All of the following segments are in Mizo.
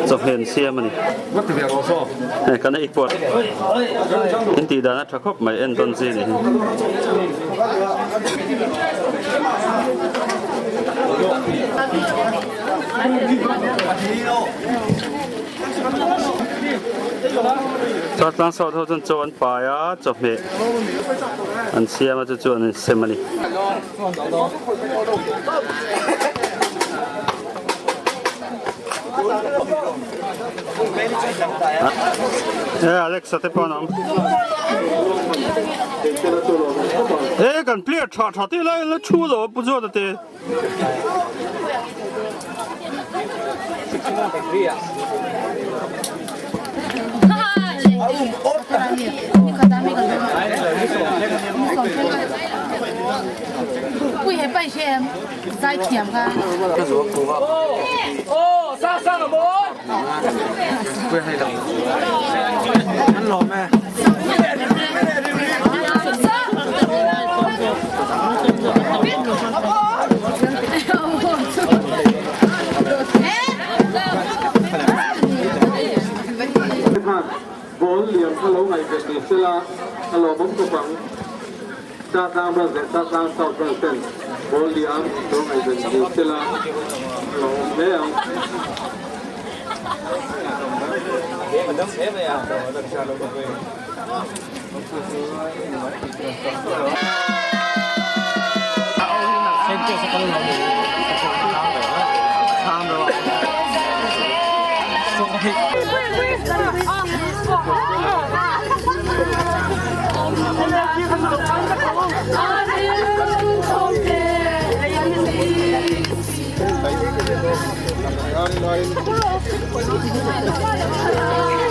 Chawhmeh an siam a ni. Hei kan ei pawh in tih dan a tha khawp mai en tawn chi a ni hi. Chuan tlang sawt ho chuan chaw an pai a chawhmeh an siam a chu chu an insem a ni. He Alexa te pawh an awm. He kan player tha tha te lai la thu lo pu Zuata te. Ball lian kha lo ngaihven ni sela a lawmawm khawp ang. Chatlang Branch leh Chatlang South Branch ten ball lian lo ngaihven ni sela a lawmawm hle ang.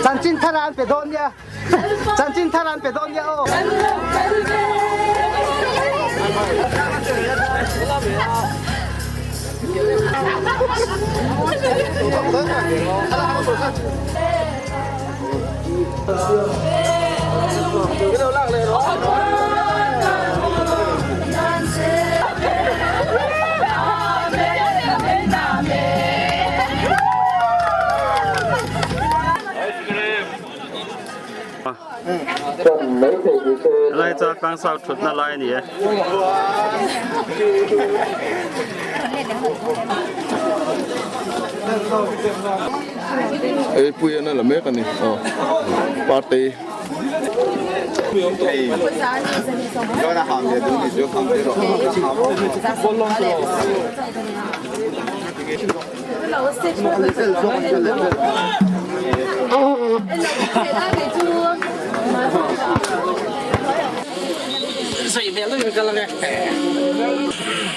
Chanchin thar an pe dawn nia. Chanchin thar an pe dawn nia aw. Helai chu a tlang sau thutna lai a ni e. Ei pui an la mek a ni aw party.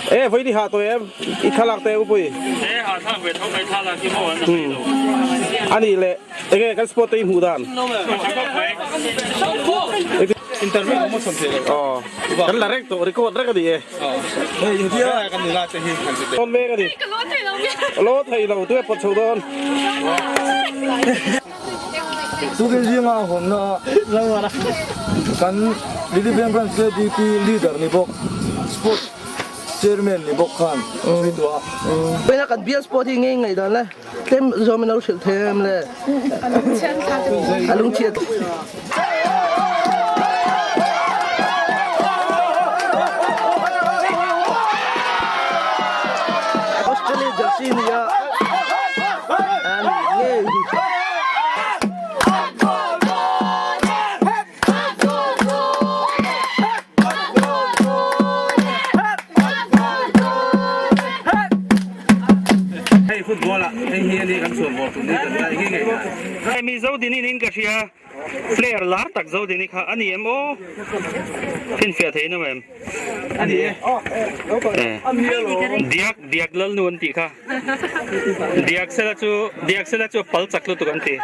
E voi ni ha to em i thlalak te upui e ha thak ve tho mai thlalak hi mo an nei lo ani le enge kan sport te i hmuh dan interview mo som thei lo oh kan la rek to record rek ani e hei india kan nula te hi kan te ton mek ani Ka lo thei lo nge. Lo thei lo tu e pawt chho dawn. Tukin zinga hawnna kan Lily Bank Branch KDP leader ni bawk Sport Chairman ni bawk khan sawi duh a. Pena kan bial sport hi ngei ngaih dan le tlem zawm in lo hrilh thei em le a lungchhiat. Australia jersey nia an ngei hi. Hei football ah hei hi a ni kan chhuah bawr tur ni kan la enge ngei Hei Mizo dinin in ka hria. Player lar tak Zodini kha a ni em aw? Finfiah thei in awm em? Diak diak lalnu an tih kha. Diak sela chu diak sela chu a pal chak lutuk an ti.